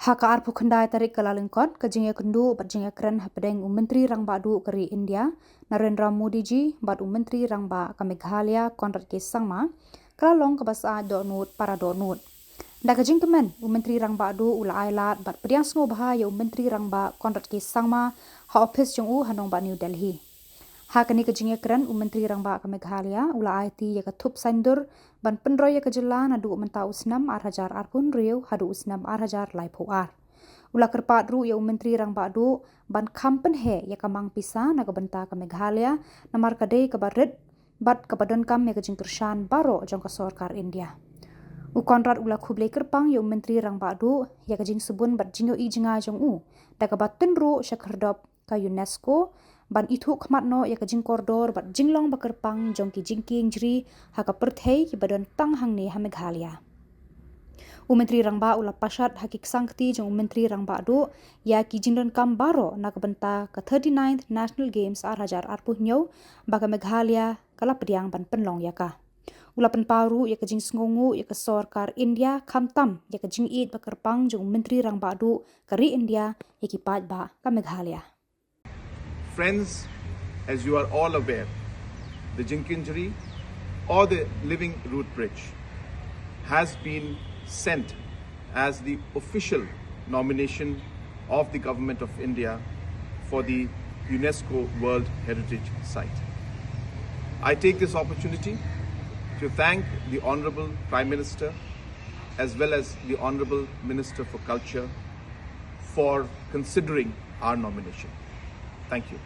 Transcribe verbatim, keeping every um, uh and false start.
Ha ka arphew khyndai tarik Kyllalyngkot, ka jingïakynduh bad jingïakren hapdeng u Myntri Rangbah Duh ka ri India, Narendra Modi ji, bad u Myntri Rangbah ka Meghalaya, Conrad K Sangma, ka la long kaba sah dohnud para dohnud. Da ka jingkmen, u Myntri Rangbah Duh u la ai lad bad pdiang sngewbha ïa u Myntri Rangbah Conrad K Sangma ha ophis jong u ha nongbah New Delhi. Ha kane ka jingïakren, u Myntri Rangbah ka Meghalaya u la aiti ïa ka thup saiñdur ban pynroi ïa ka jylla naduh mynta u snem ar hajar arphew hynriew haduh u snem ar hajar laiphew ar. U la kyrpad ruh ïa u Myntri Rangbah Duh ban kham pynheh ïa ka mang pisa na ka bynta ka Meghalaya, namar ka dei kaba rit bad kaba donkam ïa ka jingkyrshan baroh jong ka sorkar India. U Conrad u la khublei kyrpang ïa u Myntri Rangbah Duh ïa ka jingsbun bad jingïohi jngai jong u, da kaba tynruh sha khyrdop ka UNESCO ban ithuh khmat noh ïa ka jingkordor bad jinglong ba kyrpang jong ki jingkieng jri ha ka pyrthei kiba don tang hangne ha Meghalaya. U Myntri Rangbah u la pashad ha ki ksangkti jong u Myntri Rangbah Duh ïa ki jingdonkam baroh na ka bynta ka thirty-ninth National Games ar hajar arphew hynñiew ba ka Meghalaya ka la pdiang ban pynlong ïa ka. U la pynpaw ruh ïa ka jingsngewnguh ïa ka sorkar India, khamtam ïa ka jingïeit ba kyrpang jong u Myntri Rangbah Duh ka ri India ïa ki paidbah ka Meghalaya. Friends, as you are all aware, the Jinkinjri or the Living Root Bridge has been sent as the official nomination of the Government of India for the UNESCO World Heritage Site. I take this opportunity to thank the Honorable Prime Minister as well as the Honorable Minister for Culture for considering our nomination. Thank you.